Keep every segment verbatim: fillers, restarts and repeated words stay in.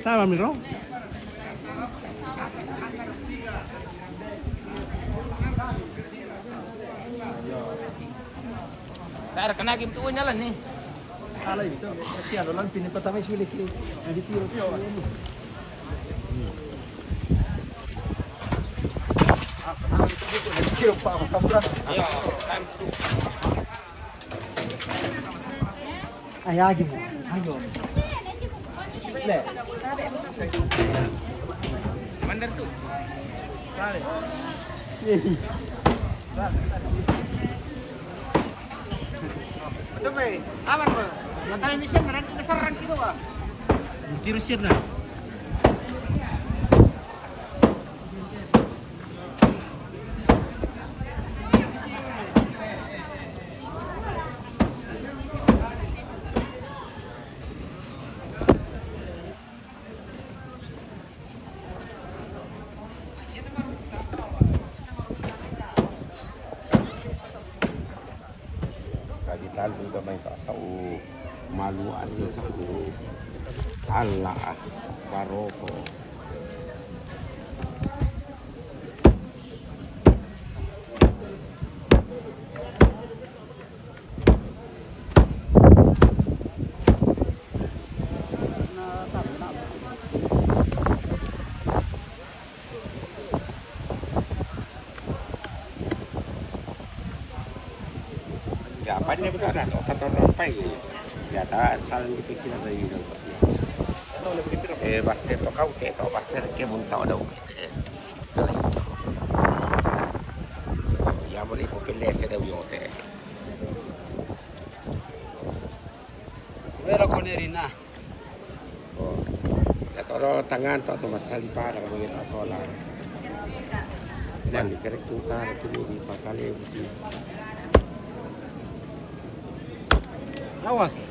Tama mi ro. Tara, kena game tu nyalan ni. Alai, itu, kasihan, orang pindah pertama sini ke, di Tiro. Ayo, time to. Ay, agi mo. Agi mo. Le. Mandar tu. Betul, Bay. Aman, Bay. Matay mission, nanti kita serang gitu, Bay. Tiro siya na. Kadi talu da mai ka sau malu asi saku. Allah baroko. Ya, apa ni budak dah? Opat orang pai. Ya, tak asal ni pikir ada juga. Eh, basir tu kau tak tahu basir ke muntau dah. Ya, boleh popular saya dah uyo teh. Wera konerina. Oh. Ya toro tangan to to masali para ko ya sola. Dan kerek tukar tu di pakale besi. Awas.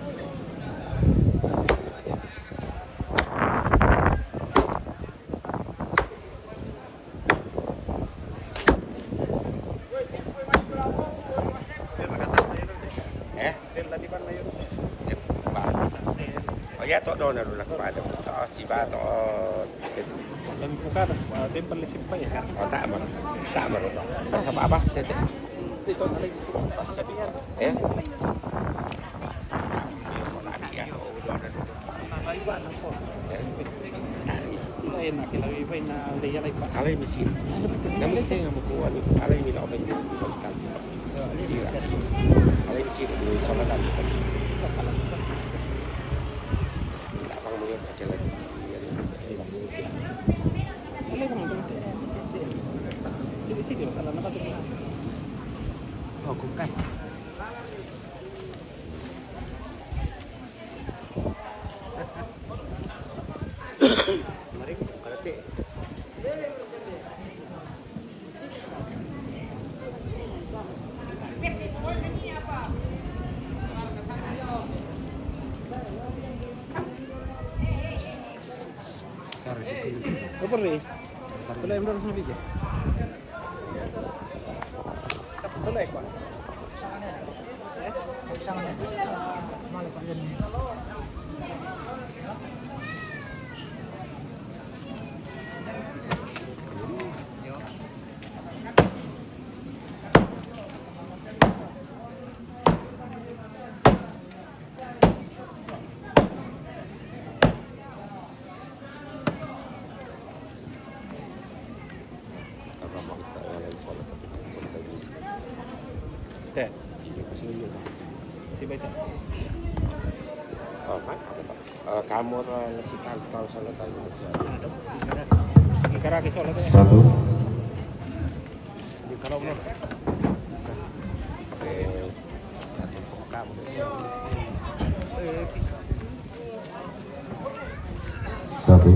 Eh? Ba. Oh ya, to do na dula ko ada. To si ba to. Kami buka dah. Tempat lesi pa ya kan. Oh, tak aman. Tak aman to. Pasal apa sih? Itu lagi. Eh? Alai misi. Na mesti nga mukuan alai mi na open. Alai misi ni sama kan. Tak pang melihat aja lagi. Sini sini masalah apa tu? Oh, kukai. Sorry, di sini. Apa ni? Kalau yang baru sini. Teh. Si baca. Oh, kan? Apa, Pak? Eh, kamu, eh, ngasih tahu, tahu sana, tahu sana. Ini karena ke soal teh. Satu. Ini kalau belum. Eh, satu. Satu.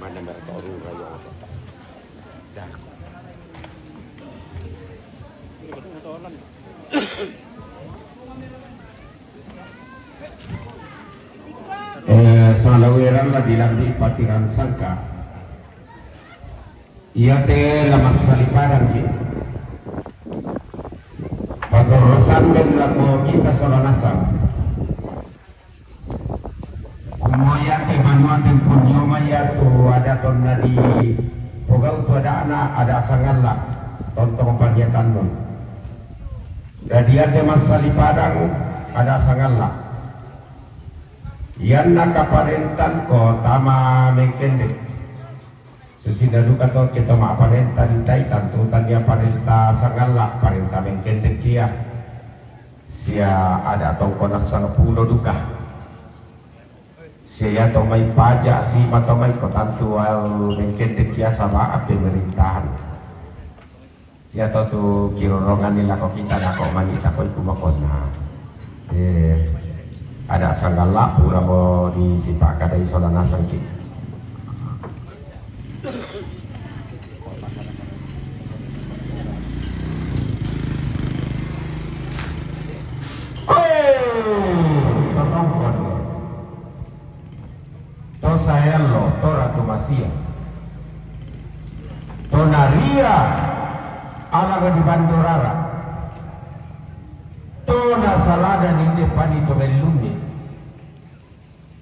Mana mereka orang rayo? Dah. Eh, Salaweran la dilambi' patiran sangka. Iate la massalipadangki'. Patorrosammen lako kita sola nasang. Kumua iate banua tempon ioma iatu ada tonna dipogau' tu ada'na ada sangalla', tontong pangiatannu. Dadi iate massalipadang ada sangalla'. Ianna kaparentangko tama mengkendek. Susinna duka to ke to ma'parenta ditai, tantu tania parenta sangalla', parenta mengkendek ia. Sia ada tongko nassang pulo duka. Sia ia to mai paja' sima to mai ko tantu au mengkendek ia saba' pemerintahan. Ia to tu kiroronganni lako kita, nako mani takoi kumakonna. Eh, ada sanggalla' puramo disipakadai sola nasangki. Koe totongkon. To saeallo, to ratu masia. To naria alanga di bando rara. To nasalada ninne pani to mellunni.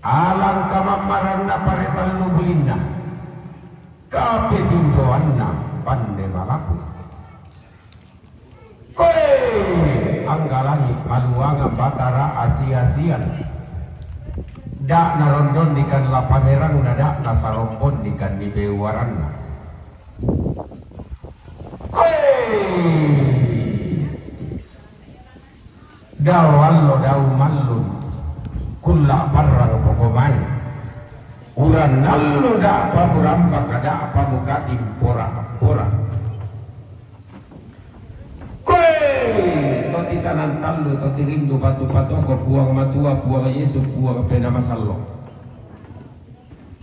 Alangka mammaranna paretallu bulinna. Kapetindoanna pande malapu. Koe angga langi' maluangang batara asi-asian. Da' narondonnikan la pamerangna, da' nasarombonnikan ni bewwaranna. Koe dao allo dao mallun, kulla' parrang poko mai. Uran allo da' pamurambaka, da' pamukatimpora-pora. Koe to titanan tallu, to tirindu batu patoko, Puang Matua, Puang Yesu, Puang Penaa Masallo'.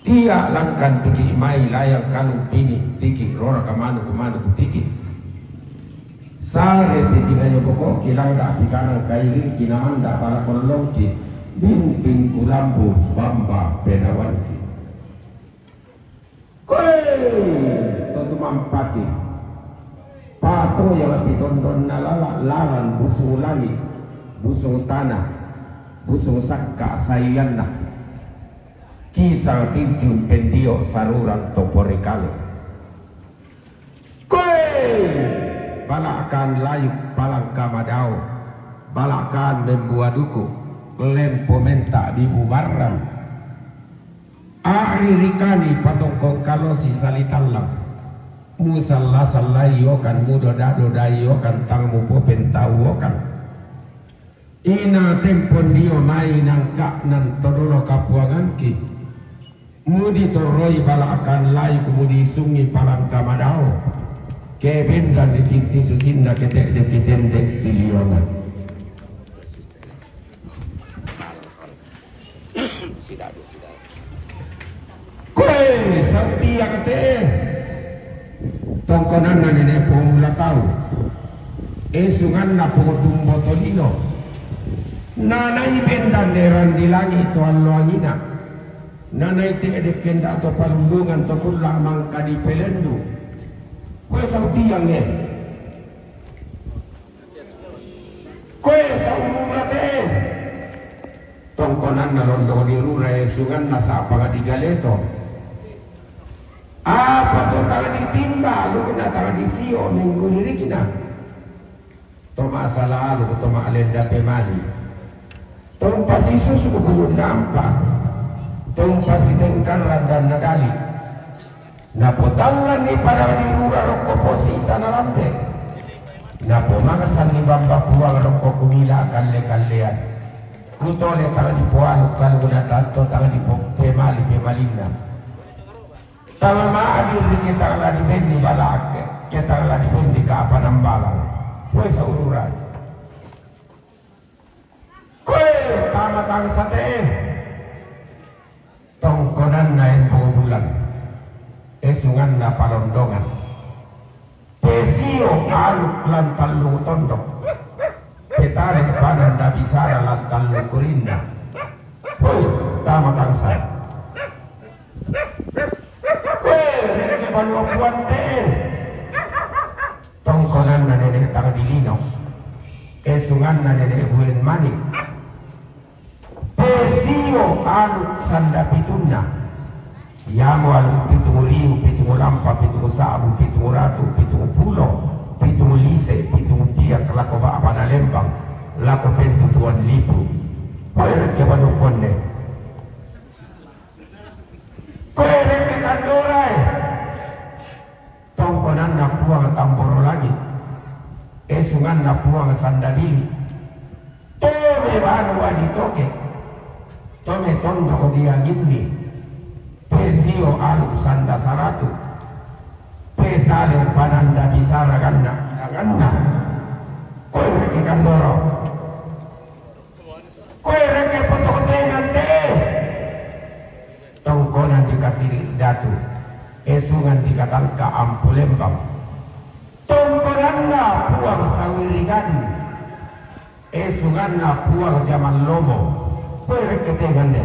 Tia' langkan piki' mai layang kalung pini' piki' rora kamanu-kumanu piki'. Sare piki' ngayo boko' kilang da' pikanang kairing kinamanda' pala kollongki binting kulambu bamba penawanki. Koe to tumampaki. Pato yang pitondonna lala lalan busung langi', busung tana, busung sakka' saianna. Kisang tintiung pendio sarurang to porikale. Koe bala'kan layuk palangka madao, bala'kan membua duku, lempo menta' bibu barrang. A'ririkani patongkong kalosi salitallang. Musalla-sallai iokan, mudoda-dodai iokan, tang mupopentau iokan. Ina tempon dio mai nangka'nan to dolo kapuangangki. Mudi torroi bala'kan layuk, mudi sungi palangka madao. Ke bendan ditinti susinna, ke te'de kitende siliona. Koe sautiang te'e. Tongkonanna nene' Puang Mula Tau. Esunganna Puang Tumbo Tolino. Nanai bendan eran di langi' to allo angina. Nanai te'de kenda to palundungan to kulla' mangka dipelendu. Koe sautiang e. Koe saurura te'e. Tongkonanna londong di rura esunganna sa'panga di galeto. Apa to tang ditimba alukna, tang disio minggu lirikna. To ma'sala aluk, to ma'lenda pemali. To umpasisusu bulunna ampa. To umpasitengkarrang danna dali. Napotallanni pada di rura rokko posita nalambe. Napomangsanni bamba Puang rokko kumila kalle-kallean. Kutole tang dipoalu kaluna tanto tang dipemali-pemalinna. Tang ma'diri ke tang la dibenni balake, ke tang la dibenni kapa nambalang. Koe saururai. Koe tama tangsa te'e. Tongkonanna Embong Bulan. Esunganna Palondongan. Pesio aluk lan tallung tondok. Petare pananda bisara lan tallung kurinna. Hoi, tama tangsa. Anu puante. Tongkonanna nene' Tang Dilino. Esunganna nene' Buen Manik. Pesio alu sanda pitunna. Iamo alu pitung liu, pitung lampa, pitung sa'bu, pitung ratu, pitung pulo, pitung lise, pitung piak lako ba'bana lembang, lako pentutuan lipu. Koe rekke banukonne. Koe rekke kandorae. Tongkonanna Puang Tamboro Langi', esunganna Puang Sandabili, to mebanu adi toke, to metondok dianginni, pesio alu sanda saratu, petale pananda bisara ganna, ganna, koe rekke kandoro. Koe rekke potokotengan te'e. Tongkonan dikasiri' datu, esungan dikatangka ampu lembang. Tongkonanna Puang Sawirigan, esunganna Puang Jamal Lomo. Koe rekke tengan de.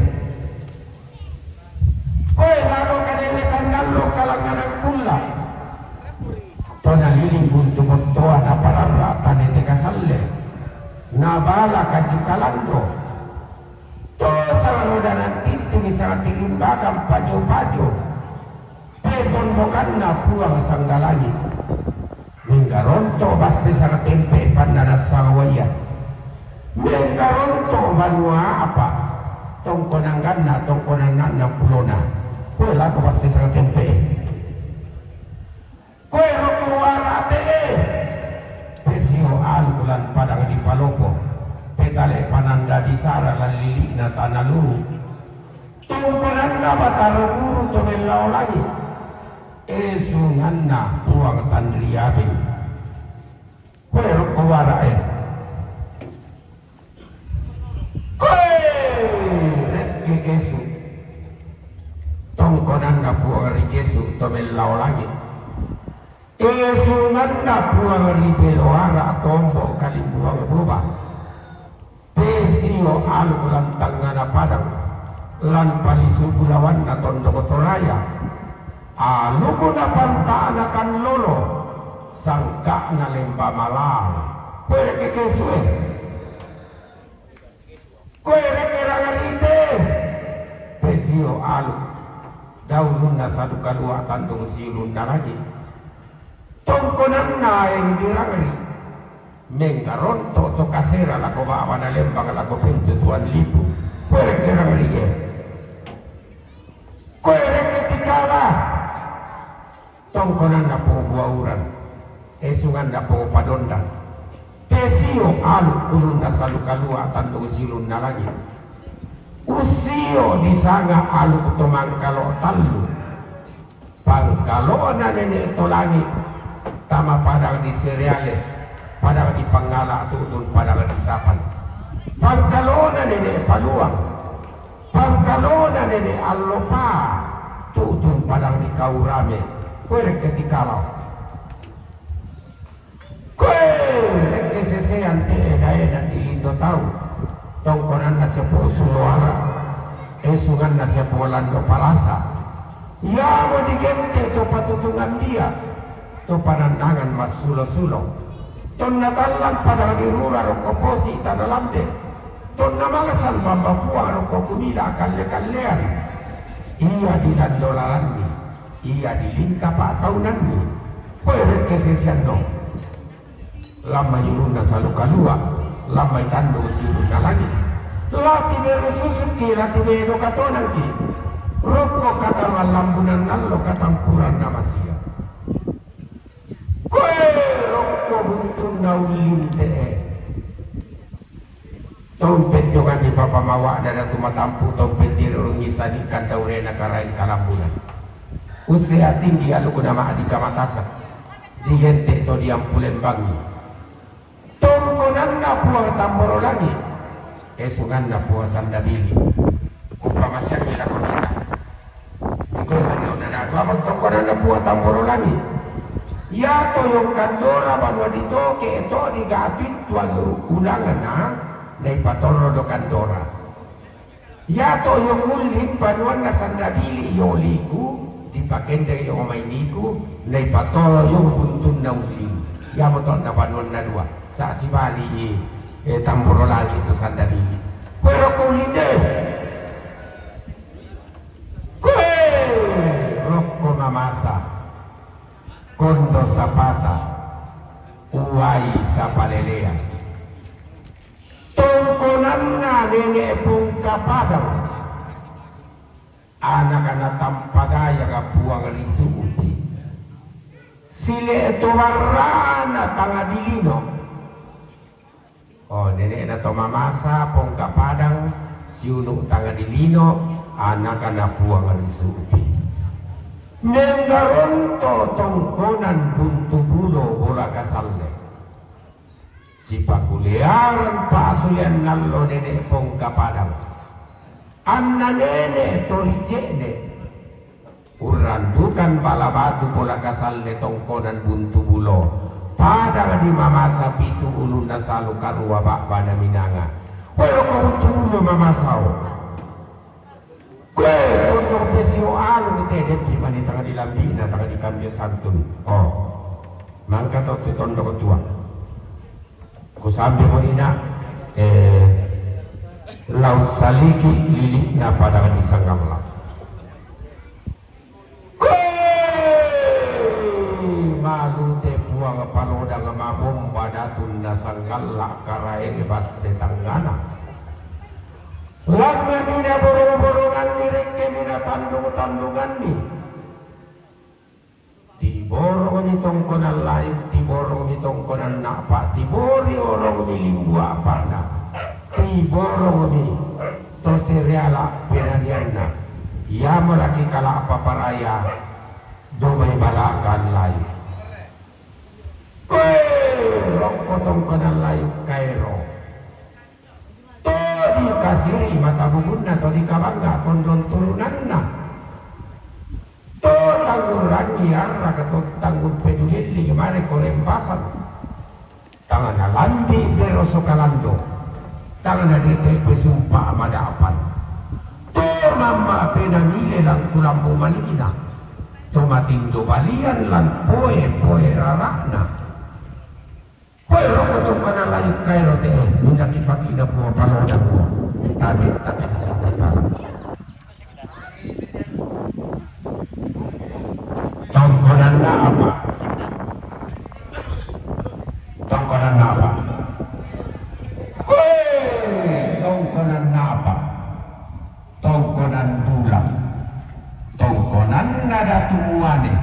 Koe lako kadellekan nallo kalangnganan kulla. Tona liling buntu bottoa napararra tane teka salle. Nabala kaju kalando. To sanga rodanan tintu misanga tilimbakan pajo-pajo. Petondokanna Puang Sanggalangi. Menggaronto basse sanga tempe panna nassanga waiya. Menggaronto banua apa. Tongkonangganna, tongkonannanna pulona. Koe lako basse sanga tempe. Koe rokko wara te'e. Pesio alu lan padang dipalopo. Petale pananda bisara lan lili'na tana luru. Tongkonanna Batara Guru to mellao langi'. Esunganna Puang Tanriabing. Koe rokko wara'e. Koe rekke kesu. Tongkonanna Puang ri kesu to mellao langi'. Esunganna Puang ri beloara tombo kalimbuang boba. Pesio aluku lan tangngana padang, lan palisu bulawanna tondok Toraya. Aluku napanta'na Kallolo, sangka'na Lemba Malao. Koe rekke kesue. Koe rekke rangarite. Pesio alu. Daununna sadu kalua tandung siulunna lagi. Tongkonanna eng dirangri. Menggaronto to kasera lako ba'bana lembang lako pentutuan lipu. Koe rekke rangrie. Koe rekke tikala. Tongkonanna Pong Buauran. Esunganna Pong Padondang. Pesio alu ulunna salu kalua tandung siulunna langi. Ussio disanga alu to mangkalo tallu. Pangkalo'na nene' to langi', tama padang di Sereale, padang di Panggala, tu'tun padang di Sapan. Pangkalo'na nene' Paluang, pangkalo'na nene' Allopa, tu'tun padang di Kaurame. Koe rekke tikala. Koe rekke sesean te'e daena di lindo tau. Tongkonanna sia Pong Suloara, esunganna sia Pong Lando Palasa. Iamo digente' to patutungan dia, to panannangan massulo-sulo. Tonna tallang padang di Rura rokko posi tana lambe. Tonna mangsan bamba Puang rokko kumila kalle-kallean. Ia di lando lalanni, ia di lingka pa'taunanni. Koe rekke seseanno. Lammai ulunna salu kalua, lammai tandung siulunna langi'. Lati beru susukki, lati bedo katonangki. Rokko katangallambunan allo katampuranna masia. Koe rokko buntunna ulling te'e. Tau pettionganni papa mawa'na Datu Matampu', tau pettirungngi sadikkang daurena Karaeng Kalambunan. Usse atinggi alukuna ma'dika matasa. Digente' to diampu lembangngi. Tongkonanna Puang Tamboro Langi', esunganna Puang Sandabili. Upamasiangngi lako kita. Iko nana dua tongkonanna Puang Tamboro Langi'. Iyato yongkandora banua ditoke to diga pintu anu ulanganna, naipatorro do kandora. Iyato yongulling banuanna Sandabili yoliku, Dipakendek yo mainiku, naipatolo yo buntunna ulling. Iamoto na banuanna dua. Sa sibali i, eh, tamboro langit tu sandali. Koe rokko ulling de. Koe rokko mamasa. Kondo sapata. Uwai sapalelean. Tongkonanna Nenek Pongka Padang. Anakna Tampadaya ga Puang Risu'pi. Sile to warrana tanga dilino. Oh, nenekna to mamasa Pongka Padang, siunu tanga dilino, anakna Puang Risu'pi. Menggaronto tongkonan Buntu Bulo Bola Kasalle. Sipakulearan pasulean nallo Nenek Pongka Padang. Anna Nenek to rice'ne. Urrandukan bala batu Bola Kasalle tongkonan Buntu Bulo. Padang di mamasa pitu ulunna salu karua ba'bana minanga. Woi, rokko Buntu Bulo mamasao. Koe, tondok pesio alu ni tedeppi mani tanga dilambi'na, tanga dikambio santun. Oh. Mangka to tu tondok tua. Kusambi monina, eh, lau saliki lilikna pada di sanggamla. Koe, malute Puang Palodang mabomba datunna sanggalla karaeng basse tangngana. Lannamina borong-boronganni, rekkemina tandung-tandunganni. Tiborongmi tongkonan layuk, tiborongmi tongkonan na'pa, tibori orongmi limbu a'pa'na, tiborongmi to sereala penanianna. Iamo laki kala'pa paraya domai balakan layuk. Koe rokko tongkonan layuk kaero. To dikasiri mata bubunna, to dikabangga tondon turunanna. To tanggurangi arraka, to tanggung pedulillingi mare korembasan. Tangana lambi beroso kalando. Tangana dete pesumpa mada'pan. To mamma penamile langku lampu malikina. To matindo balian lan poe-poe rara'na. Koe rokko tongkonan layuk kaero te'e, minda kipati'na Puang Palodang. Tabe, tabe di sunda tala. Tongkonanna apa? Tongkonanna apa? Koe, tongkonanna apa? Tongkonan dulang. Tongkonanna Datu Muane.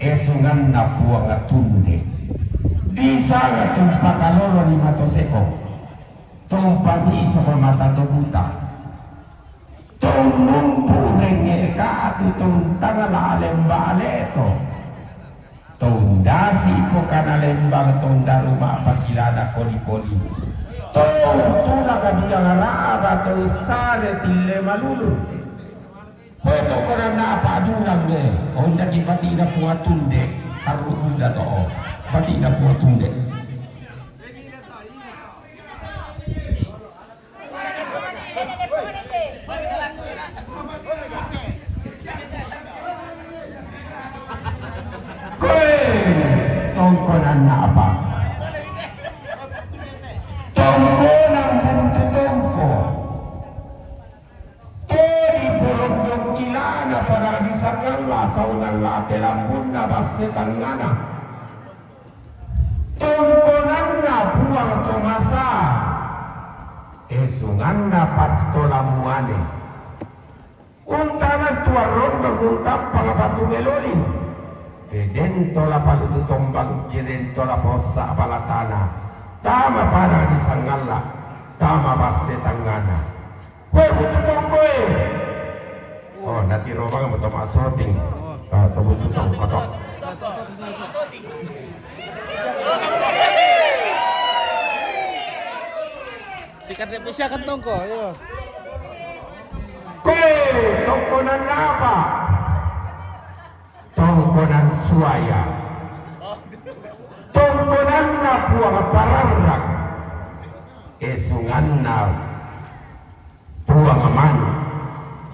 Esunganna Puang Tunde. Disanga tumpa kalolo lima to seko. Tumpa miso mata to buta. Tong mumpu renge katu tong tangala alemba aleto. Tong dasi pokana lembang tong daruma pasilana koli-koli. Tong tula kabiang raba tong sare tille malulu. Koe tongkonanna apa dulang e? Ondaki bati'na Puang Tunde, tarru unda to o. Bati'na Puang Tunde. Koe tongkonanna apa? Tongkonan buntu tongko. To di bolong dongkilana pada di sangalla saungan late lambunna basse tangngana. Tongkonanna Puang Tomasa. Esunganna Pattolamuane. Untanang tuarrondong untappang batu melolin. Kedentola palutu tombang, kedentola possa balatana. Tama pada di sangalla. Tama basse tangngana. Koe butu tongkoe. Oh, natiro bang moto masoting. Ah, to butu tongko to. Sikat de pesiakan tongko, yo. Koe, tongkonan apa? Tongkonan suaya. Tongkonanna Puang Pararrak. Esunganna Puang Manu,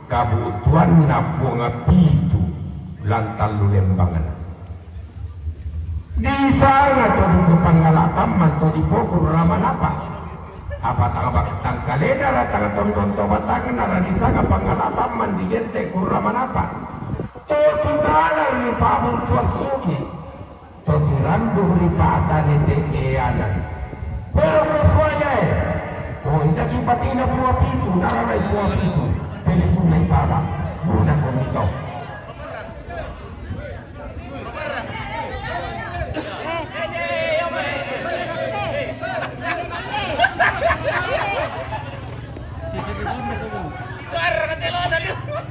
kabutuanna Puang Pitu, Lantallu lembangan. Disanga to dipopanggala tamman to dipokurra manapa. Apa tanga baktang kalena ra tanga tondon to batangna ra disanga panggala tamman digente kurra manapa. To titanang ni pabung tuassugi. To tirandu ri patane te eanan. Pero ko suayae. Ko idaki patina pua pitu, nararai pua pitu. Pelisunai pala. Guna komito.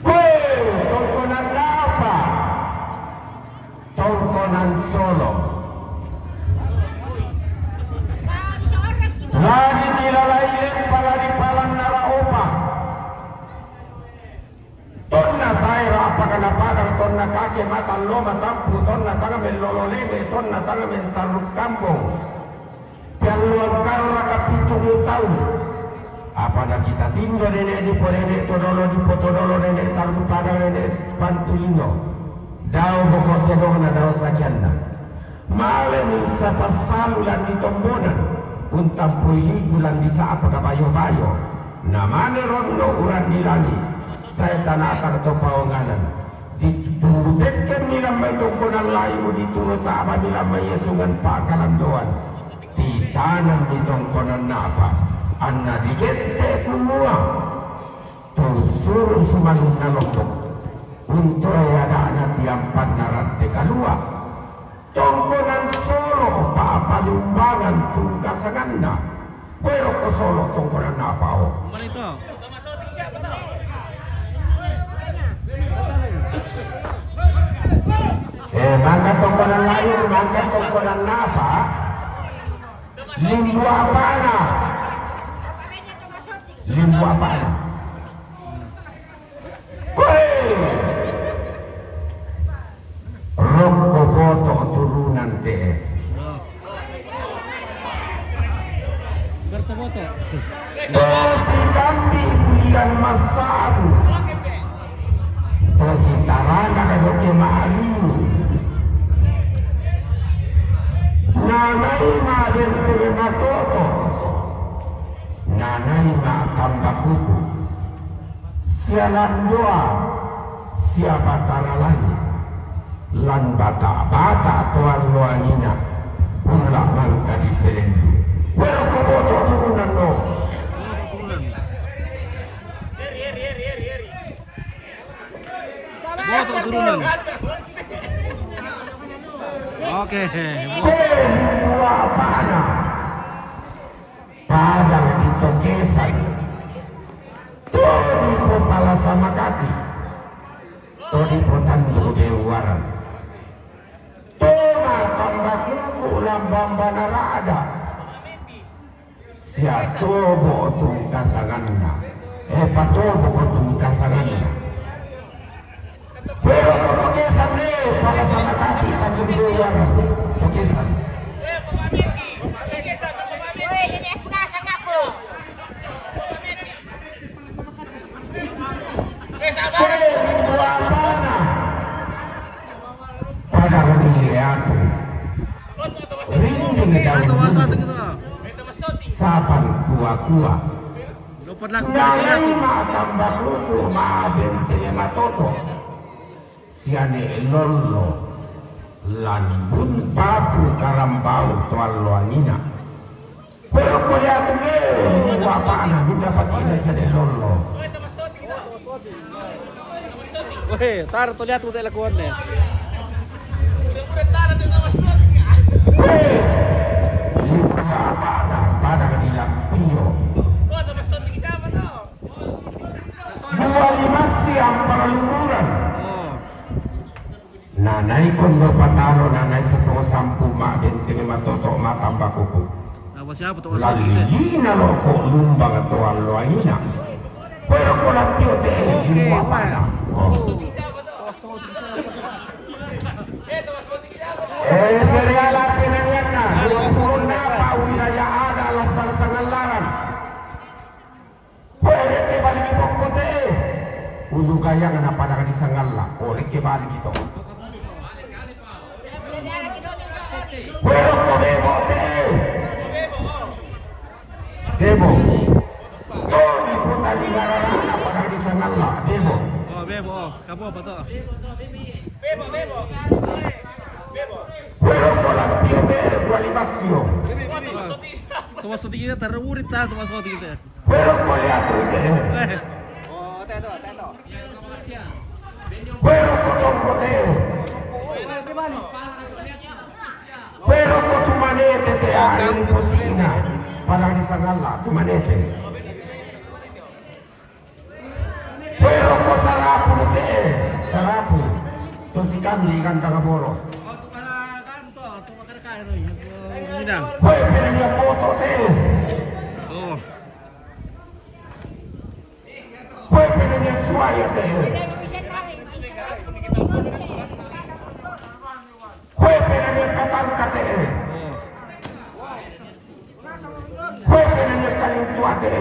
Koe, tongkonan apa? Tongkonan solo. Lagi tilalai lempa lagi palang nara opa. Tonna sae ra apakana padang, tonna kake mata lo matampu, tonna tanga mellolo lebe, tonna tanga mentarru kambong. Pialluang karraka pitung taung. Apa nakita tindo nene dipo nene todolo dipo todolo nene tarru padang nene pantulino. Dao boko tedongna dao sakianna. Male mussapassalu lan di tombonan, untampoi ligu lan di sa'apa kabayo-bayo, namane ronno uran di langi, sae tanata to paonganan. Dituru tekkenni lan mai tongkonan laimu, dituru tabani lan mai esungan pakalandoan. Titanammi tongkonan napa, anna digette kumua, tu suru sumanunna lombok, untoe ada'na tiampanna rante kalua. Tongkonan solo pa'palumbangan tungkasanganna. Koe rokko solo tongkonan napao. Eh, mangka tongkonan lain, mangka tongkonan napa? Limbu apana? Limbu apana? Koe! Rokko boto turunan te. Bertoboto. To sikambi bulian massabu. To sitarana kagoke ma'alimu. Nanai ma'benteng matoto. Nanai ma'tamba kuku. Sia landoa, sia batara langi, lan bata-bata to alloangina, kulla mangka dipelellu. Wero ko boto turunanno. Boto turunan. Oke. Koe buah apana? Padang di Tokesan. To dipo pala samakati. To dipo tandu deuaran. To ma'tamba kuku lambang banarada. Sia tobo tungkasanganna. Eh, patobo ko tungkasanganna. Pero to Tokesan ne, pala samakati tandu deuaran. Tokesan. Koe buah apana? Pada runding leatu. Rinding daun. Sapan kua-kua. Nanai ma'tamba kuku ma'benteng matoto. Siane lollo. Lambun batu karambau to alloangina. Pero ko liatu le, bapakna, minda patina siane lollo. Weh, tar to liatu te lakuanne. Weh, bapakna, pada di lampio. Dua lima siang paralumuran. Nanai kondo pataro, nanai sepo sampu ma'benteng matoto ma'tamba kuku. Lallina loko lumbang to alloangina. Pero ko lampio te, eh, limbu apana? Oh. Eh, seriala penanganna, dua puluh napa wilayah ada lasar sangallaran. Koe rekke baliki tokko te. Ulu gayang na padang di sangalla. Oh, rekke baliki to. Kuero ko bebo te. Bebo. Toni puta di gararana pada di sangalla. Bebo. Oh, bebo. Oh, kamu apa tuh? Kuero ko lampio te, kuali basio. Tuh masuk tiga, taruh urit, tuh masuk tiga. Kuero ko liatu te. Eh. Kuero ko tongko te. Kuero ko tumanete te, ayo posina. Pada di sangalla, tumanete. Kuero ko sarapu te, sarapu. To sikandi gandang boro. Kue penanya moto te. Oh. Kue penanya suaya te. Kue penanya katangka te. Kue penanya kaling tua te.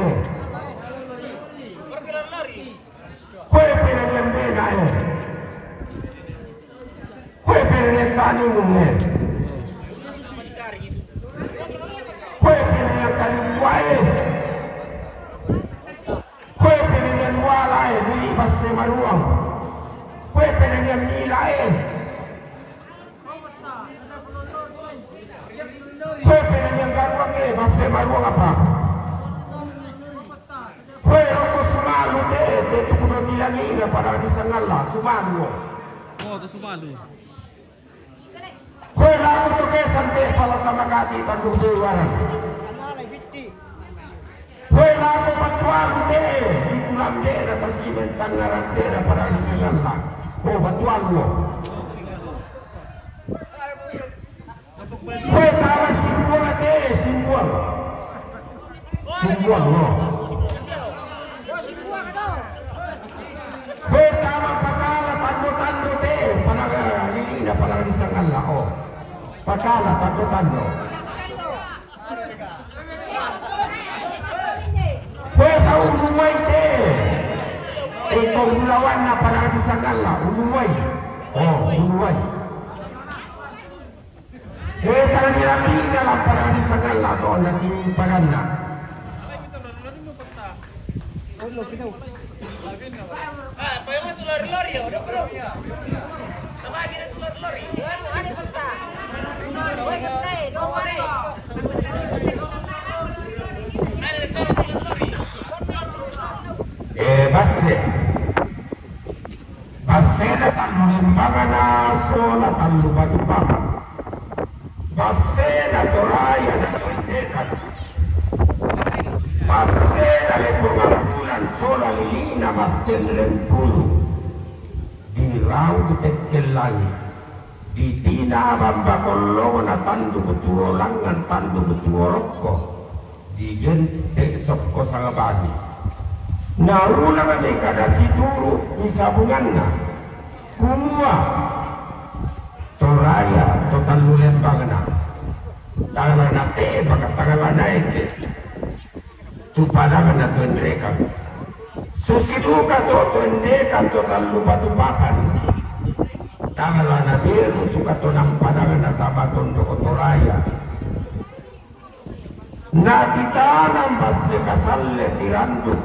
Kue penanya bena e. Kue penanya sani munge. Kue penanya kaling tua e. Kue penanya wala e, buli basse maruang. Kue penanya mila e. Kue penanya garuang e, basse maruang apa? Kue roko sumalu te, te tuku do tilangina pada di sangalla, sumalu. Oh, to sumalu. Kue laku to kesan te pala sama kati tandu dewaran. Kue laku batualu te, di kulang dera tasimen tangaran dera pada di sangalla. Oh, batualu. Kue tama simbuang ate, simbuang. Simbuang, no. Kue tama pakala tando-tando te, panaga lilina, panaga di sangalla, oh. Pakala tando-tando. Kue sa uluwai te. Eko ulawanna panaga di sangalla, uluwai. Oh, uluwai. Eh, tala dirapina lampara di sangalla to, na simpaganna. Eh, basse. Bassena tallu lembangana sola tallu batu papan. Bassena Toraya na Toindekan. Bassena Lepongambulan sola lilina Massen Lempulu. Dirau tu tekkel langi. Ditina bamba kollongna tandu betuo langngan tandu betuo rokko. Digente sokko sangabani. Naulangmi kada situru mi sabunganna. Kumua Toraya to tallu lembangna. Tangalana tebaka tangalana eke. Tu padangna to Endekan. Susi duka to, to Endekan to tallu batu papan. Tangalana beru tu katonang padangna tama tondoko Toraya. Natitanang basse kasalle tiranduk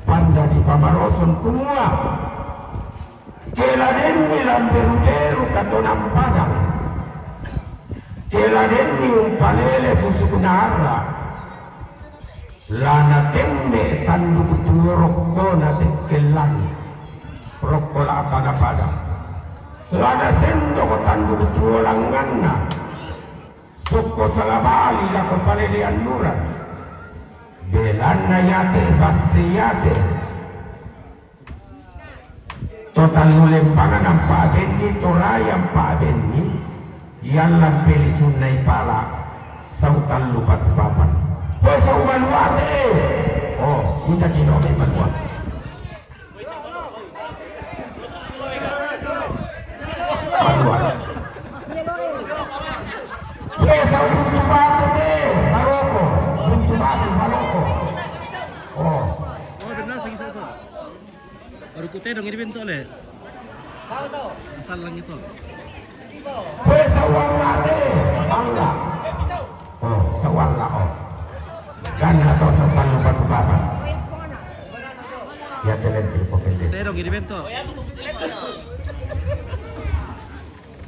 panda di pamaroson kumua, keladenni lamberu-beru katonang padang, keladenni umpalele susukna ara, lana temme tanduk tuo rokkona tekkel langi, rokko latana padang, lana sendoko tanduk tuo langnganna. Sukko sala bali lako palelean nura. Belanna yate basse yate. To tallu lembangan ampa benni, to raya ampa benni, yallang peli sunnai pala, sau tallu patu papan. Ko sau maluate. Oh, kita kinomi malua. Dua. Desa Buntu Batu te, Maroko. Buntu Batu, Maroko. Oh. Oh, benar sih, satu. Baru kute dong ini bentuk le. Asal lang itu. Desa Uang Mate,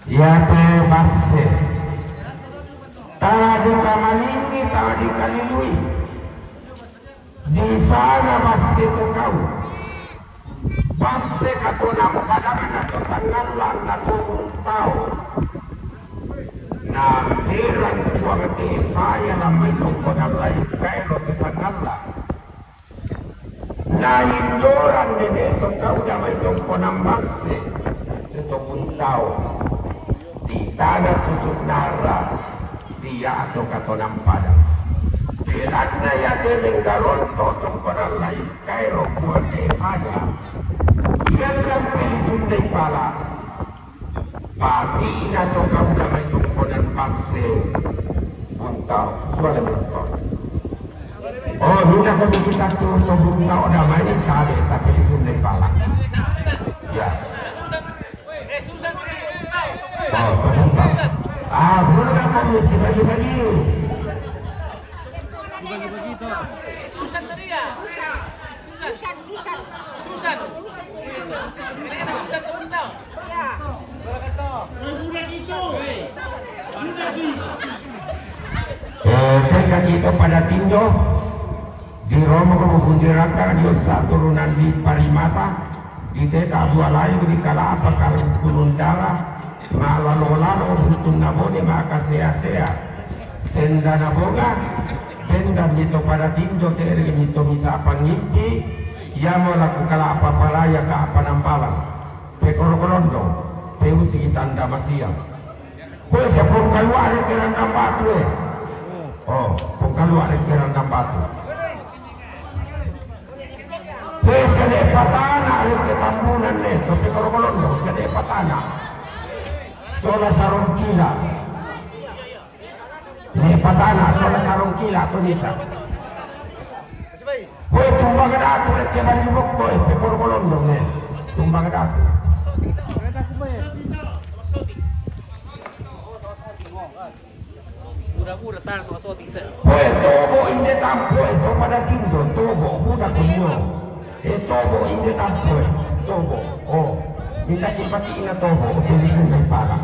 Iate basse. Tala dikamalingi, tala dikalilui. Disanga basse to kau. Basse katonang padangna to sangalla na to buntao. Na berang tuang te paya lamai tongko nallai kaero to sangalla. Na indoran nene to kau damai tongko nambasse, tu to buntao, di tana susuk nara, di ato katonang pada. Belanna yate menggaronto tongko nallai kaero kuate pada. Iyan lampe di sundai pala. Patina to kau damai tongko nambasse buntao. Suara buntao. Oh, nuna ko kita tu to buntao damai tabe tapi di sundai pala. Ya. Oh, to buntao. Ah, nuna ko misi bagi-bagi. Susan tadi ya? Susan. Susan. Susan. Ini ada Susan turun tau. Ya. Eh, tengka kita pada tinjo di Roma ko mabundirangka di ossa turunan di Parimata di teta bualai di kalapa kal gunung dara. Malalo-lalo runtunna bone makasea-sea. Sendana bonga, bendang mito pada tinjo terege mito misa pangimpi, yamo laku kalapa paraya ka panambalang. Pekoro-korondong, peusi tanda masiang. Kue sepong kaluare kerandang batu eh. Oh, pong kaluare kerandang batu. Pe sede patana rete tambunan ne, topi koro-korondo, sede patana. Sola sarong kila. Ne patana, sola sarong kila, to bisa. Woi, tumba gedatu, rete bali bokko, eh, pe koro-korondo ne. Tumba gedatu. Mura-mura tana to asoti kita. Poe tobo inde tampoe to pada tindo tobo buda kuno. E tobo inde tampoe tobo. Oh, minta cipati ina tobo untuk disungai pala.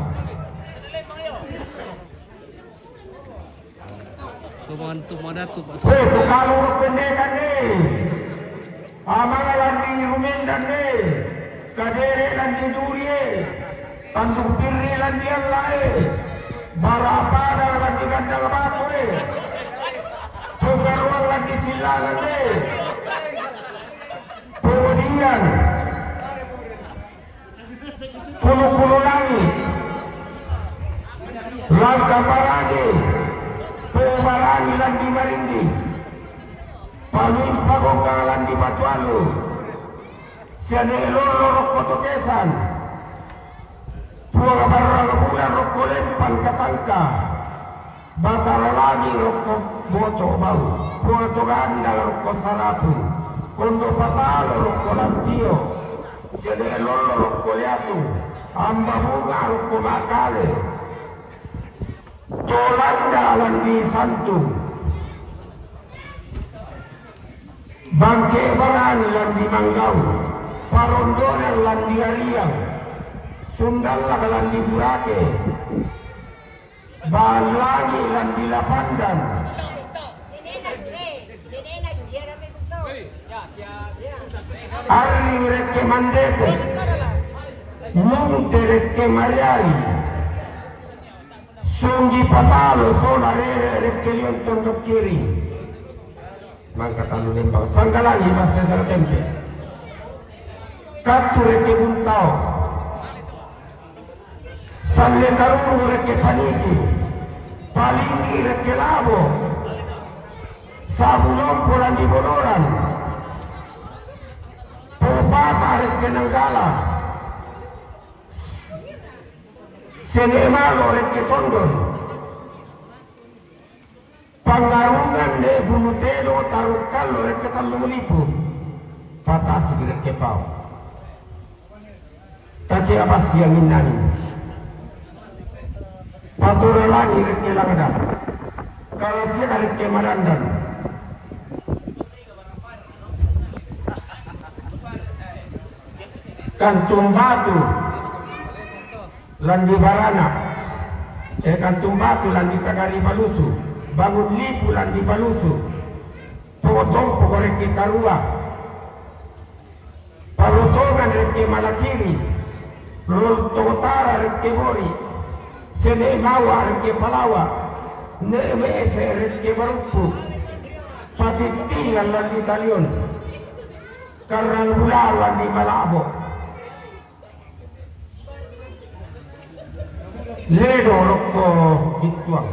Tumangan tumada tu Pak. Poe to kalau rokende kande. Amanga landi rumendanne, kadere landi durie, tanduk birri landi allae, barapada landi gandang batoe, penggaruan landi silanganne, kemudian kulu-kulu langit, langka parani, pebarani landi marindi, paluin pagonggang landi batu alu. Siane lollo rokko to kesan. Puang barrang bulan rokko lempan katangka. Batara lagi rokko boto bau. Puang to gandang rokko sarapung. Kondo patalo rokko lampio. Siane lollo rokko liatu. Amba bunga rokko makale. Tolanda landi santung. Bangke barani landi manggau, parondonan landi ariang, sundallak landi burake, balangi landi lapandan. Arring rekke mandete, mungte rekke mariali. Sunggi patalo sola rere rekke liong tondok kiri. Mangka tanu lembang sanggalangi masse sara tempe. Kattu rekke buntao. Salle karuru rekke paniki. Palingi rekke labo. Sabu lompo landi bodoran. Popata rekke nanggala. Sene malo rekke tondon. Pangarungan de bulu telo tarukkallo rekke tallu lipu. Patasi rekke pao. Tace apa siang innani. Patura lani rekke langda. Karasia rekke madandan. Kantung Batu, Landi Barana, eh, Kantung Batu, Landi Tagari Balusu, Bangun Lipu, Landi Balusu, Pogotompo, Goreke Karua, Palotongan, Reke Malakiri, Lortotara, Reke Bori, Sene Mawa, Reke Palawa, Neme Ese, Reke Barumpu, Patitingan, Landi Talion, Karang Bula, Landi Malabo. Ledo rokko Bittuang.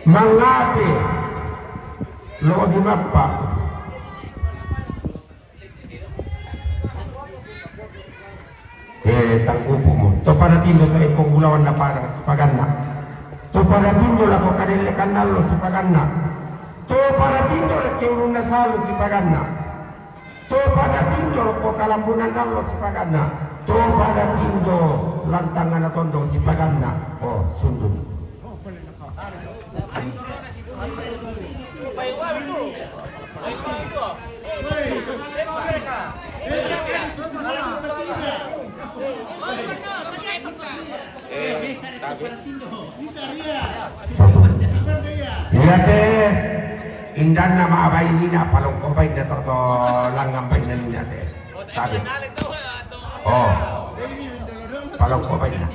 Mangape lo di mappa. Eh, tangkupumu. To pada tindo sa eko bulawan na pada sipaganna. To pada tindo lako kadellekan nallo sipaganna. To pada tindo lekke ulunna salu sipaganna. To pada tindo ko kalambunan nallo sipaganna. To pada tindo lantangana tondo sipaganna. Oh, sundun. Iya te, indanna ma abai nina palongko bainna to, to langngan bainna nina te. Tabe. Oh. Palongko bainna.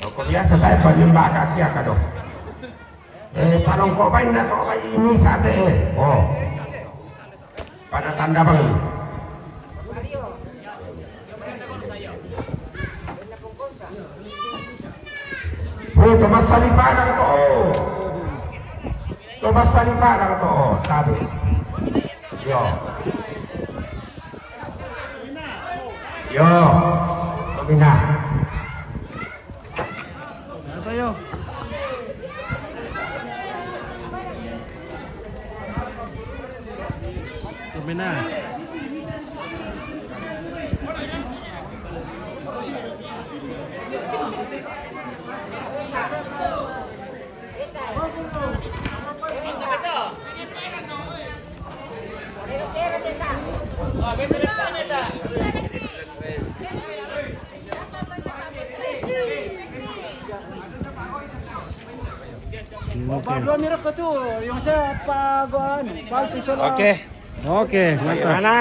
Ko biasa tae palimba akasia kado. Eh, palongko bainna to bai ini sate. Oh. Pada tanda banget. Weh, Thomas Salipada to. Thomas Salipada to. Tabe. Yo. Yo. Pemina. Ayo. Pemina. Oke. Oke, mantap. Gimana?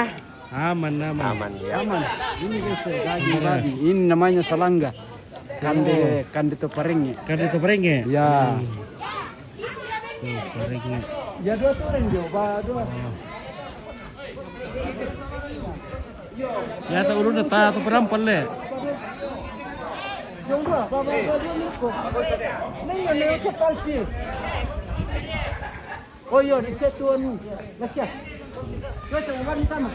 Aman, aman. Aman, ya. Aman. Ini guys, daging babi. Ini namanya salangga. Kande, kande toparenge. Kande toparenge? Ya. Hmm. Toparenge. Ya, dua topareng dia, ba, dua. Oh. Ya, tak ulun dah, tak tu perang pale. Yang dua, ba, ba, ba, dua ni ko. Neng, neng, sekali. Oh, iya, di situ anu. Lah, siap. Cocok, Bang, sama.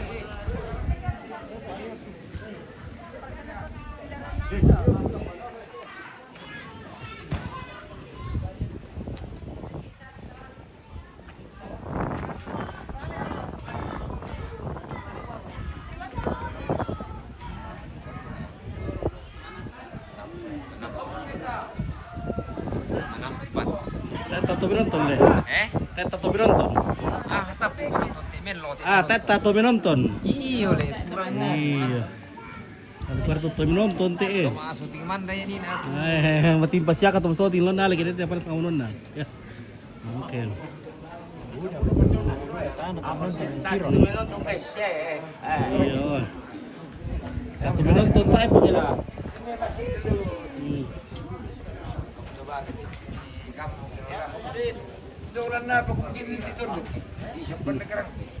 Tetta to menonton le. Eh? Tetta to menonton. Ah, tapi menonton, te mello, te. Ah, tetta to menonton. Iyo le, kurang. Iyo. Kalau kuarto to menonton te, eh. Masuk di mana ya ni, nah? Eh, matimpa siaka to so di lona lagi, dia apa sangunonna. Ya. Oke. Iya. Satu menonton saya pokoknya. Hmm.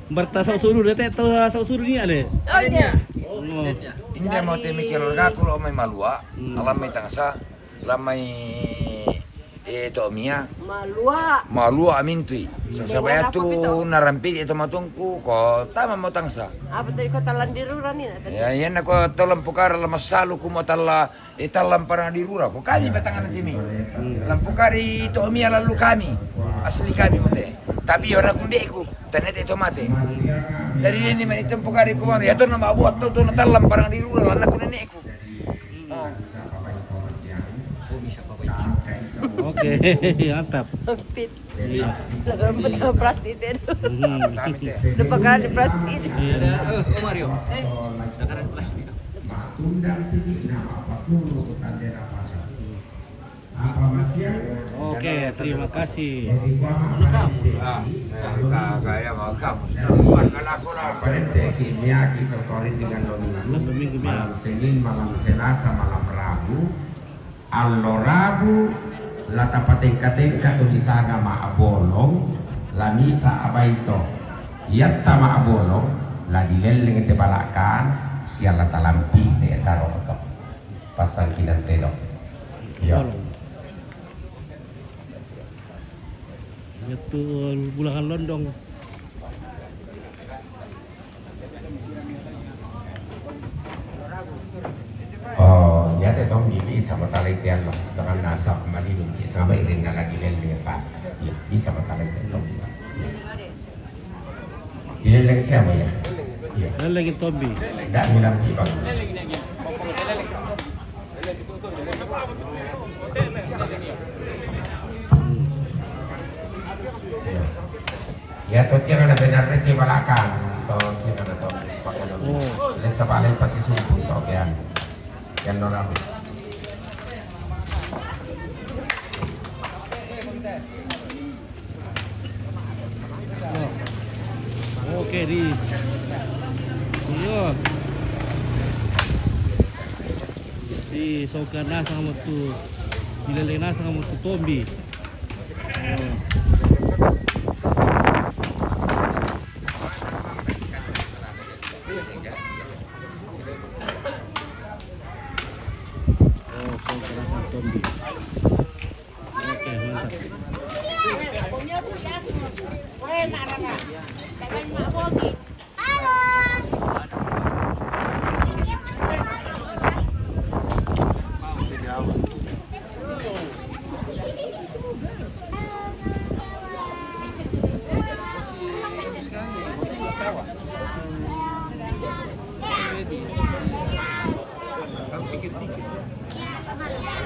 Berta sau suru dete atau sau suru ni ale? Inda mau te mikir aku lo mai malua, alam mai tangsa, lamai, eh, to mia. Malua. Malua amintui. Sasabaya tu narampi di tomatungku ko tama mo tangsa. Apa tadi kota Landirura ni? Ya, iya na ko talam pukara lama salu ku mo tala, eh, talam parang dirura ko kami batangana timi. Lam pukari to mia lalu kami. Asli kami mate. Tapi yo na kundeku. Tanete to mate. Dari ini mani tempukari ku mo ya to nama buat to na talam parang dirura lana ku neneku. Oh. Oke, mantap. Iya. Lupa karena di plastik. Iya. Oke, terima kasih. Parente ki miyaki sotori dengan lo minggu. Malam Senin, malam Selasa, malam Rabu. Allo Rabu la tapatengka-tengka tu disanga ma'bolong, la misa abaito. Iyatta ma'bolong la dilelleng te balakan, sia la talampi te taro to. Passangki nante do. Iya. Bolong. Iya tu bulangan londong. Oh, iya te tombi bisa matalai te Allah, setengah nasa mali dum ki sama irin na lagi lele, Pak. Iya, bisa matalai te tombi, Pak. Iya. Dilele siapa ya? Iya. Lele tombi. Ndak bilang ki, Bang. Iya. Ya, to tiang ada benar ni di belakang. To tiang ada to pakai dulu. Oh. Lesa balik pasti sumpun to kian. Kian no rapi. Oke, di. Iya. Di soka nasang metu. Dilele nasang metu tombi.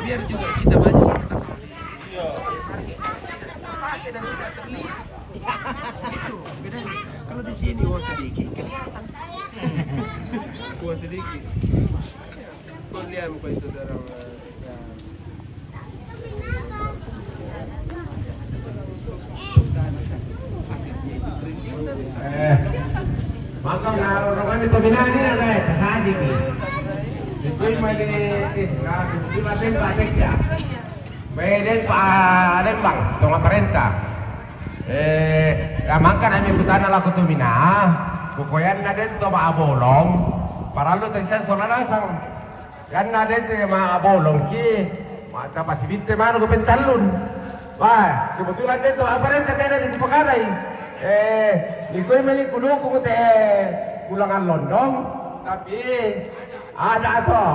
Biar juga kita banyak yang kita pakai dan tidak terlihat. Itu bedanya. Kalau di sini uang sedikit kelihatan. Uang sedikit. Kau lihat muka itu orang. Eh, maka na rorongani to binani na dai, tasadi ki. Itu mani, eh, na, itu na tempa sekda. Beden pa, den bang, tonga parenta. Eh, ya maka nami kutana lako to mina. Kukoyan na den to ba abolong. Paralu tasisan sola nasang. Ganna den te ma bolong ki, ma tapasibitte manu ko pentallun. Wah, kebetulan den to apa den te tena di pakarai. Eh, ikoi meli kuluku te kulangan londong, tapi ada to.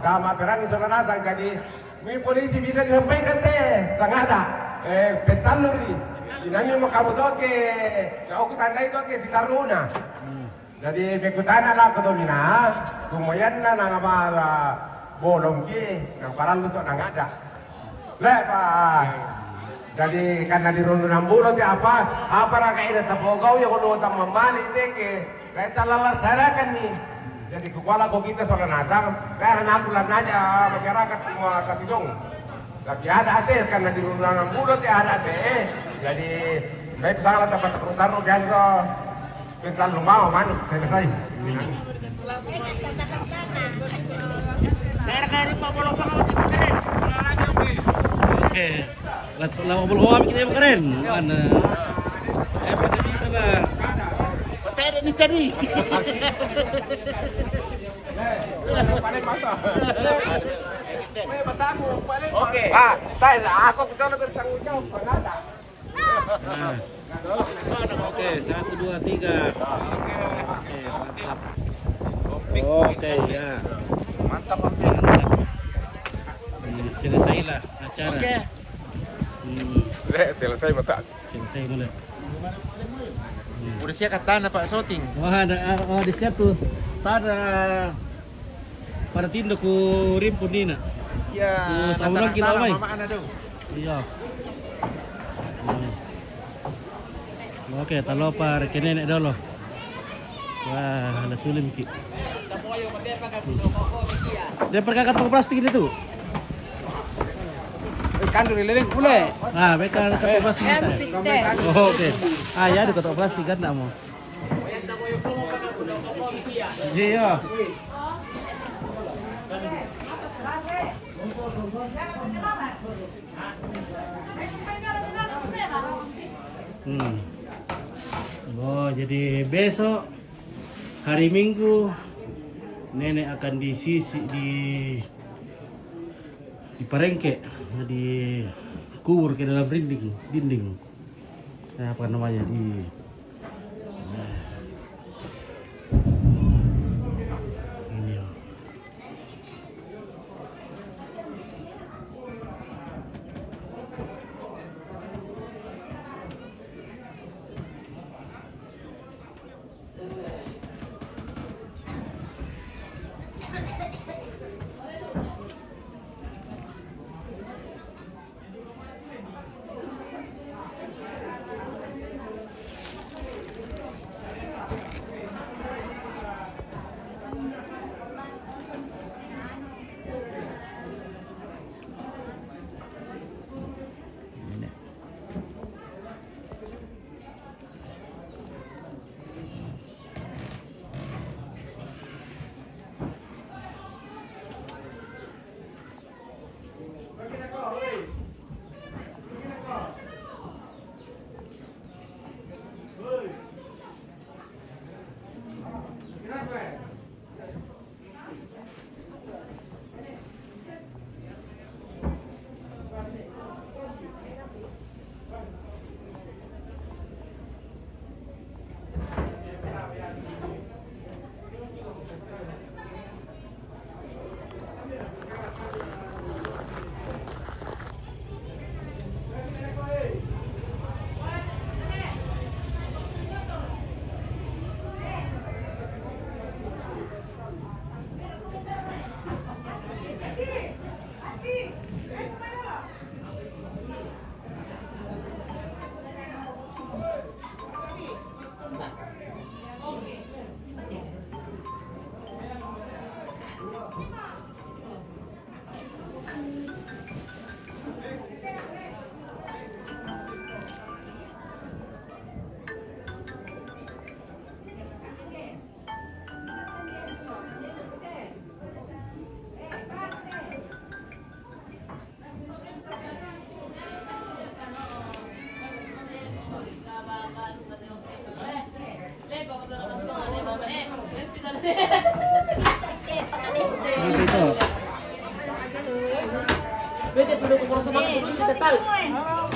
Kama perangi sola nasang kadi, mi polisi bisa disampaikan te, sangada. Eh, pentallun di. Dinami makamu toke, kau kutandai toke di taruna. Jadi, mekutana lako to mina, kumoyanna nang apa, bolong ki, nang parallu to nang ada. Le, Pak. Jadi, karena di rondu enam bulan ti apa, apa raka ina tapogau ya kono tamamani teke, kayak talalar sarakan ni. Jadi, kukuala ko kita sola nasang, karena aku lan aja masyarakat semua tapi dong. Tapi ada ate, karena di rondu enam bulan ti ada ate. Jadi, baik salah tempat taruh-taruh biasa. Pintal lumawa manu, selesai. Oke. Lat-, lama belum hobi kita keren. Mana? Eh, pada bisa lah. Oke. Ah, saya, aku kita lebih tanggung jawab, Pak. Nah. Oke, satu, dua, tiga. Oke, mantap. Oke, ya. Mantap, oke. Hmm, selesailah acara. Oke. Hmm. Eh, selesai mata. Selesai mulai. Udah siap katana, Pak, syuting. Wah, ada, oh, ada siap tuh. Tada pada tindo ku rimpun nina. Iya, ku saurang kilo mai. Mama ana dong. Iya. Hmm. Oke, talopa reke nene dolo. Wah, ada sulim ki. Dia pakai kantong plastik ini tuh. Eh, kandur lebih pule. Ah, beka kantong plastik ini. Oh, oke. Ah, ya, ada kantong plastik kan, ndak mau. Iya. Hmm. Oh, jadi besok hari Minggu nenek akan disisi di di parengke, di kubur ke dalam dinding, dinding. Eh, apa namanya, di ini ya.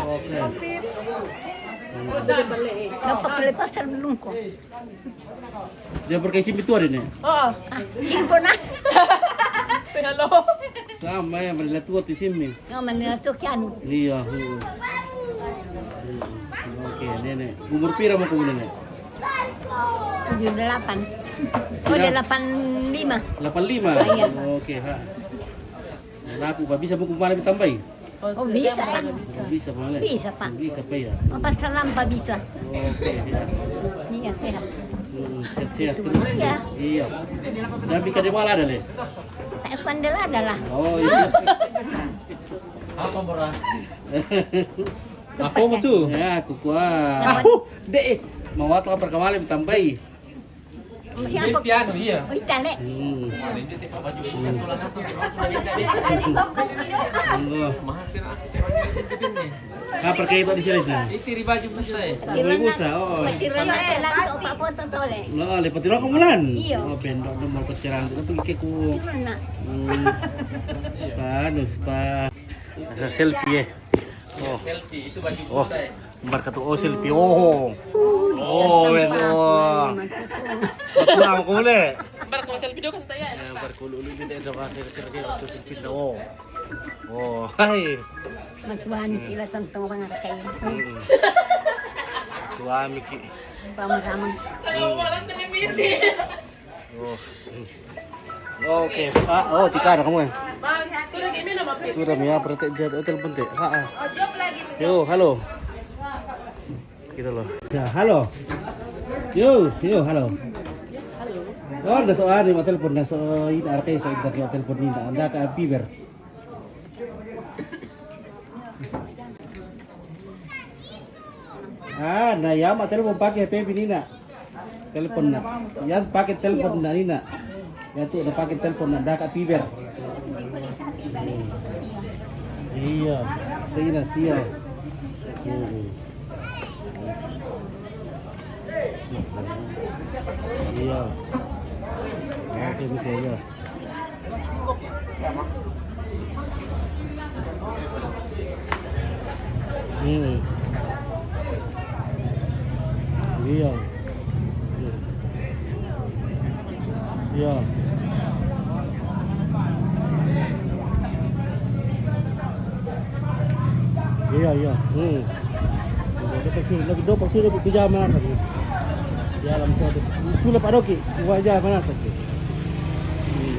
Oke. Dapat lepas terbelungkuk. Dia pakai sim itu ada nih. Oh, sim pernah. Halo. Sama ya, Manila tua tu sim nih. Oh, Manila tua kian. Iya. Hmm. Oke, nenek. Umur pira mau kamu, nenek? Tujuh delapan. Oh, delapan lima. Delapan lima. Iya. Oke, ha. Laku, Pak, bisa buku malam tambahi? Oh, bisa. Bisa, Pak. Bisa, Pak, ya. Apa salam, Pak, bisa? Oke, ya. Iya, sehat. Hmm, sehat-sehat terus. Iya. Iya. Dan Bika Dewala ada, Le? Pak Evan Dela ada lah. Oh, iya. Apa, Bora? Apa betul? Ya, aku kuat. Aku, dek, mau waktu apa kemarin tambahi? Siapa? Piano, iya. Oh, Itale. Hmm. Monggo. Ah, pergi itu di sini, sini. Itu di baju busa, ya? Baju busa, oh. Patirona telan to, Pak Poto tole. Lo, le patirona ko mulan. Iya. Oh, bendok nomor pacaran itu pergi ke ku. Patirona. Hmm. Bagus, Pak. Selfie, ya. Oh. Selfie, itu baju busa, ya? Mbar katu osil pi, oh. Oh, wen, oh. Mbar ko selfie do kan saya. Ya, mbar ko lulu ni dek do hasil kerja waktu selfie do. Oh. Oh, hai. Matuan kila tentang orang kayak. Hmm. Tuami ki. Sama-sama. Kalau orang televisi. Oh. Oke. Ah, oh, tika ada kamu ya? Sudah gini nama Sudah mi apa, te dia telepon te. Ha, ha. Oh, job lagi tuh. Yo, halo. Kita lo. Ya, halo. Yo, yo, halo. Oh, ada soal ni, mau telepon, ada soal ini, artinya soal internet, telepon ni, ada ke Biber. Ah, na ya, ma telepon pake H P bini na. Telepon na. Ya pake telepon na ni na. Ya tu na pake telepon na, daka Piber. Iya, sina sia. Hmm. Iya. Oke, oke, iya. Hmm. Iya. Iya. Iya, iya. Hmm. Dia pakai sulit, lagi dua pakai sulit, pijama kan. Ya, alam satu. Sulit Pak Doki, wajah mana sakit. Hmm.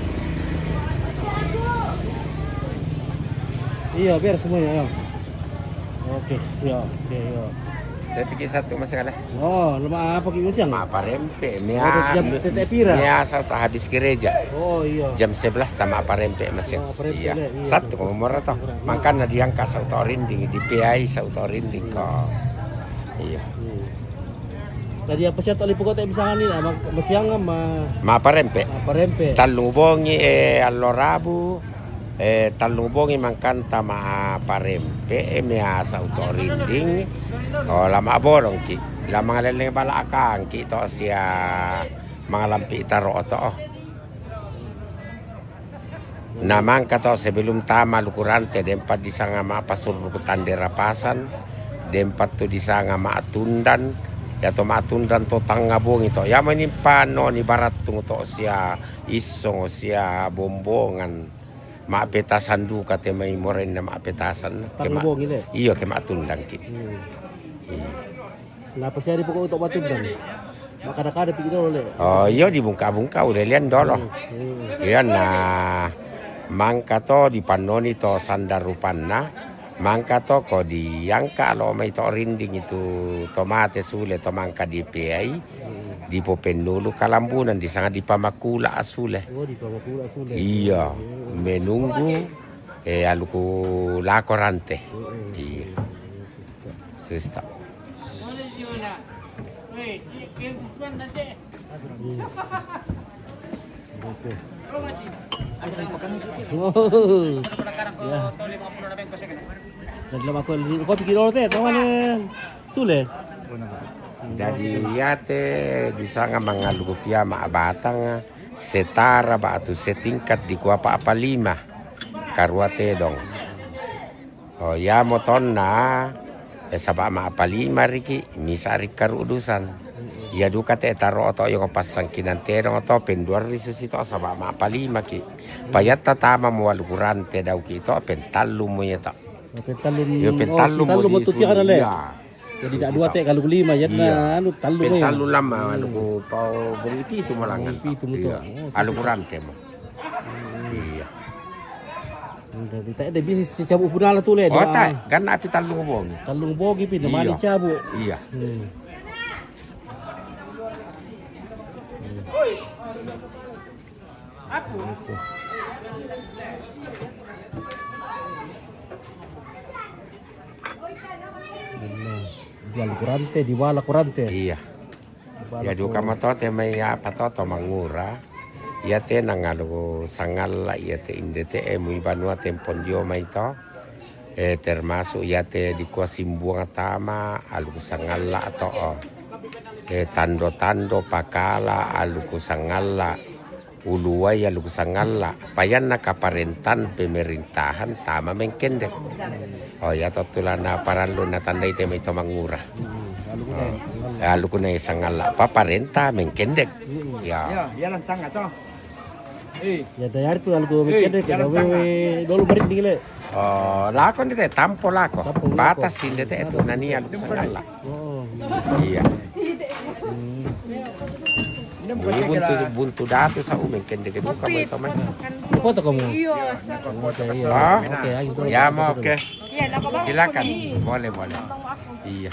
Iya, beres semuanya, ya. Oke, iya, oke, iya. Saya pikir satu masalah. Oh, lemak apa ki usiang? Mak parempe, Oh, mia, jam tete pira? Mia saya tak habis gereja. Oh, iya. Jam sebelas tamat parempe masih. Oh, parempe Iya. le, iya, Satu betul. Kamu murah toh. Murah, iya. Makanya diangkat sauto rinding, di P I sauto rinding kok. Iya. Hmm. Tadi apa sih, tak liput kok tak bisa ni, ah, mak-, masiang sama Ma parempe. Ma parempe. Talung bongi, eh, allo Rabu. Eh, talung bongi mangkanta ma parempe, eh, mia sauto rinding. Oh, lama borong ki. Lama ngaleleng bala akang ki to sia mangalampi taro to. Na mangka to sebelum tama lukurante, dempat disanga ma pasurru ku tande rapasan, dempat tu disanga ma tundan, ya to ma tundan to tanga bongi to. Ya mani pano ni barattung to sia issong sia bombongan. Ma petasan duka te mai morenna ma petasan. Tang Kema-, bongi le. Iyo, kema tundang ki. Hmm. Hmm. Napa siari pokok untuk matundang? Makada-kada pikir dulu le. Oh, iyo, dibungka-bungka, udah lian dolo. Hmm. Hmm. Iya, nah, mangka to dipannoni to sandar rupanna, mangka to ko diangka lo mai to rinding itu to mate sule to mangka di P I. Dipopennulu kalambunan, disanga dipamakula asule. Oh, dipamakula asule. Iya, Oh. menunggu, eh, aluku lako rante. Oh, oh. Iya. Susta. Oke. Oh. Ya. Dan lama aku, kau pikir dulu teh, tahu mana? Sule. Jadi, iate disanga mangaluku pia ma batang setara batu setingkat di kuapa apa lima. Karua tedong. Oh, ya motonna, eh, saba ma apa lima riki, misa ri karudusan. Iya duka te taro to yo pasangkinan tedong to penduar ri susi to saba ma apa lima ki. Payatta tama mo walukurante dau ki to pentallu mo ya to. Pentallu, Yo pentallu mo pentallu mo di tu tiang suli. Iya. Jadi dak dua te kalau lima ya Iya. na anu tallu mo ya. Pentallu lama Hmm. anu ku pau bongi pitu malangan. Bongi pitu mo to. Iya. Oh, Alu kurante mo. Hmm. Iya. Jadi tak ada bisa si cabut budala tu le. Oh, doa. Tak. Kan api tallu bongi. Tallu bongi pi, nama Iya. Ni cabut. Iya. Hmm. Aku. Jual kurante, diwala kurante. Iya. Diwala Ya duka ku- matote mai apa toto mangura. Iya te nangalu sangalla iya te inde te e mui banua tempon dio mai to. Eh, termasuk iya te dikua simbuang tama aluku sangalla to. Eh, tando-tando pakala aluku sangalla. Uluwai aluku sangalla, payanna kaparentan pemerintahan tama mengkendek. Oh, iya to tulana parallu na tandai te mai to mangura. Hmm, aluku na sangalla. Eh, aluku na sangalla, paparenta mengkendek. Hmm. Ya. Ya, iya lan tanga to. Eh. Ya, dayar tu aluku Eh, mengkendek, iya lan tanga. Dolu barit dingile. Oh, lako ndete tampo lako. Tampo lako. Batas ndete tu nani aluku sangalla. Oh. Iya. Hmm. Ini buntu, buntu datu sa umen kende ke buka mai kamai. Foto kamu? Iya, sa- Oke, iya. Ah? Oke, ayo. Ya mau oke. Iya, nakabawa Silakan. ko ni. Boleh, boleh. Iya.